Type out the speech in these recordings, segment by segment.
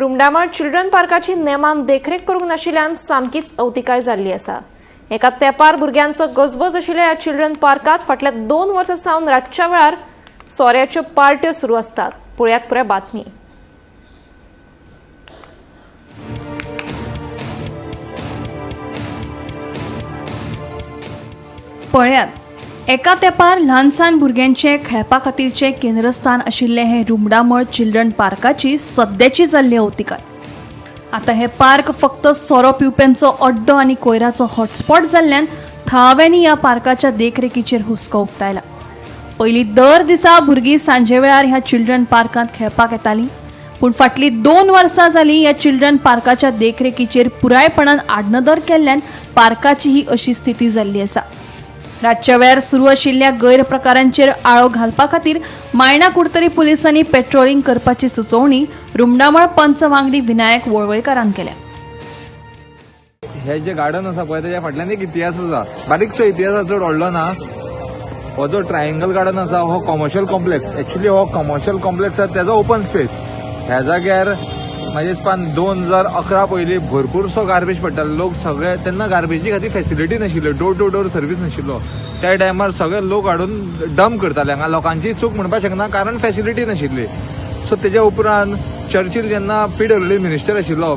Rumdamol children पार्काची नेमान देखरेख करूंक नाशिल्ल्यान सामकीच अवतिकाय जाल्ली आसा. एका तेंपार भुरग्यांचो गजबज आशिल्ल्या ह्या चिल्ड्रन पार्कात फाटल्या 2 वर्सां सावन रातच्या वेळार सोऱ्याच्यो पार्ट्यो सुरू आसतात. पळयात पुराय बातमी. पळयात, एका तेंपार ल्हान सान भुरग्यांचे खेळपा खातीरचें केंद्रस्थान आशिल्लें हें रुमडामळ चिल्ड्रन पार्काची सद्याची जाल्ली अवतिकाय. आतां हें पार्क फक्त सोरो पिवप्यांचो अड्डो आनी कोयराचो हॉटस्पॉट जाल्ल्यान थळाव्यांनी ह्या पार्काच्या देखरेखीचेर हुस्को उक्तायला. पयलीं दर दिसा भुरगीं सांजे वेळार ह्या चिल्ड्रन पार्कांत खेळपाक येतालीं, पूण फाटलीं 2 वर्सां जालीं ह्या चिल्ड्रन पार्काच्या देखरेखीचेर पुरायपणान आडनदर केल्ल्यान पार्काची ही अशी स्थिती जाल्ली आसा. रातच्या वेळार सुरू आशिल्ल्या गैरप्रकारांचेर आळो घालपा खातीर मायणा कुडतरी पुलिसांनी पेट्रोलिंग करपाची सुचोवणी रुमडामळ पंच वांगडी विनायक वळवयकारान केल्या. हे जे गार्डन आसा पळय तेच्या फाटल्यान एक इतिहास आसा, बारीकसो इतिहास आसा, चड व्हडलो ना. हो जो ट्रायंगल गार्डन आसा हो कॉमर्शियल कॉम्प्लेक्स, एक्चुअली हो कॉमर्शियल कॉम्प्लेक्स आसा तेजो ओपन स्पेस. ह्या जाग्यार म्हाज्या हिसपान 2011 पयलीं भरपूरसो गार्बेज पडटालो. लोक सगळे तेन्ना गार्बेजी खातीर फेसिलिटी नाशिल्ल्यो, डोर टू डोर सर्वीस नाशिल्लो. त्या टायमार सगळे लोक हाडून डंप करताले. हांगा लोकांची चूक म्हणपाक शकना, कारण फेसिलिटी नाशिल्ली. सो तेज्या उपरांत चर्चिल जेन्ना पीडब्ल्यूडी मिनिस्टर आशिल्लो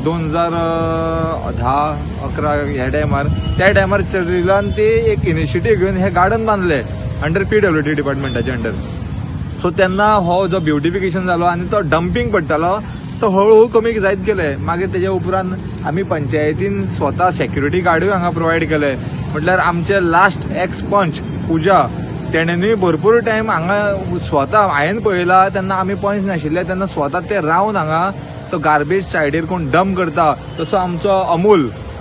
2010-11 ह्या टायमार, त्या टायमार चर्चिलान ती एक इनिशिएटीव घेवन हे गार्डन बांदले अंडर पीडब्ल्यूडी डिपार्टमेंटाच्या अंडर. सो तेन्ना हो जो ब्युटिफिकेशन जालो आनी तो डंपींग पडटालो तो हळूहळू कमी जायत गेले. मागीर तेज्या उपरांत आमी पंचायतीन स्वता सेक्युरिटी गार्डूय हांगा प्रोवायड केले. म्हटल्यार आमचे लास्ट एक्स पंच पूजा तेणेनूय भरपूर टायम हांगा स्वता हांवें पळयला, तेन्ना आमी पंच नाशिल्ले तेन्ना स्वता ते रावन हांगा तो गार्बेज सायडीर कोण डंप करता तसो आमचो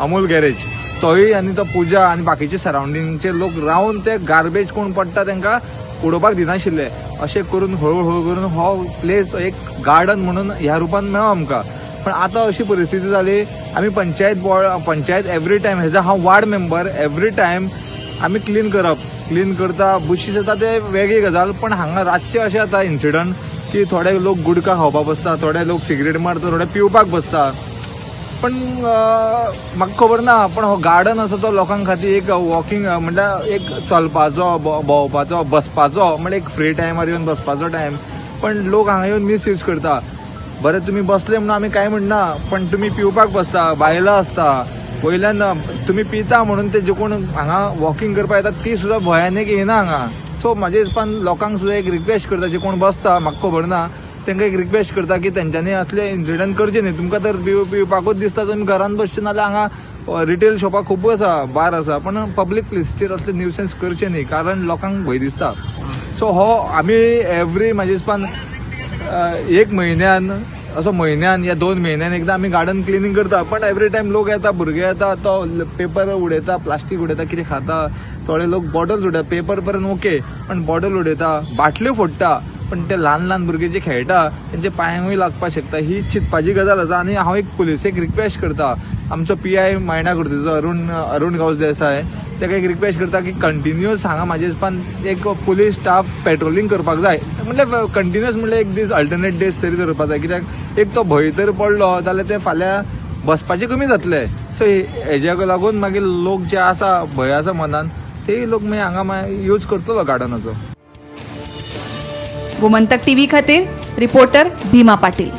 अमूल गॅरेज तोय आनी तो पूजा आनी बाकीचे सरावंडिंगचे लोक रावन ते गार्बेज कोण पडटा तांकां उडोवपाक दिनाशिल्ले. अशें करून हळूहळू करून हो प्लेस एक गार्डन म्हणून ह्या रुपान मेळ्ळो आमकां. पण आतां अशी परिस्थिती जाली, आमी panchayat board panchayat every time हेजा हांव वार्ड मेंबर, एवरी टायम आमी क्लीन करप, क्लीन करता, बुशीस येता ते वेगळी गजाल. पण हांगा रातचे अशें जाता इन्सिडंट की थोडे लोक गुडका खावपाक बसता, थोडे लोक सिगरेट मारता, थोडे पिवपाक बसता. पण म्हाका खबर ना, पण हो गार्डन आसा तो लोकां खातीर एक वॉकिंग म्हणल्यार एक चलपाचो, भोंवपाचो, बसपाचो, म्हणल्यार एक फ्री टायमार येवन बसपाचो टायम. पण लोक हांगा येवन मिसयूज करता. बरें तुमी बसले म्हणून आमी कांय म्हणना, पण तुमी पिवपाक बसता, बायलां आसता, वयल्यान तुमी पिता म्हणून ते जे कोण हांगा वॉकिंग करपाक येता ती सुद्दां भंयान एक येना हांगा. सो म्हाज्या हिसपान लोकांक सुद्दां एक रिक्वेस्ट करता, जे कोण बसता म्हाका खबर ना तांकां एक रिक्वेस्ट करता की तेंच्यांनी असले इन्सिडंट करचे न्ही. तुमकां तर पिवपाकूच दिसता तुमी घरान बसचे, नाजाल्यार हांगा रिटेल शॉपां खूब आसा, बार आसा, पण पब्लीक प्लेसीचेर असले न्यूसन्स करचे न्ही, कारण लोकांक भंय दिसता. सो हो आमी एवरी म्हाज्या हिसपान एक म्हयन्यान असो म्हयन्यान या 2 म्हयन्यान एकदां आमी गार्डन क्लिनींग करता. पण एवरी टायम लोक येता, भुरगे येता, तो पेपर उडयता, प्लास्टीक उडयता, कितें खाता. थोडे लोक बॉटल्स उडयता, पेपर पर्यंत ओके, पण बॉटल उडयता, बाटल्यो फोडटा. पण ते ल्हान ल्हान भुरगे जे खेळटा तेंच्या पांयांकूय लागपाक शकता. ही चिंतपाची गजाल आसा. आनी हांव एक पुलिसेक रिक्वेस्ट करता, आमचो पी I मायणा कुर्तीचो अरुण गांवस देसाय, ताका एक रिक्वेस्ट करता की कंटिन्युअस हांगा म्हाज्या हिसपान एक पुलीस स्टाफ पेट्रोलिंग करपाक जाय. म्हणल्यार कंटिन्युअस म्हणल्यार एक दीस अल्टरनेट डेज तरी दवरपाक जाय, कित्याक एक तो भंय तर पडलो जाल्यार ते फाल्यां बसपाचे कमी जातले. सो हेज्याक लागून मागीर लोक जे आसा भंय आसा मनान तेय लोक मागीर हांगा मागीर यूज करतलो गार्डनाचो. गोमंतक टीव्ही खातीर रिपोर्टर भीमा पाटील.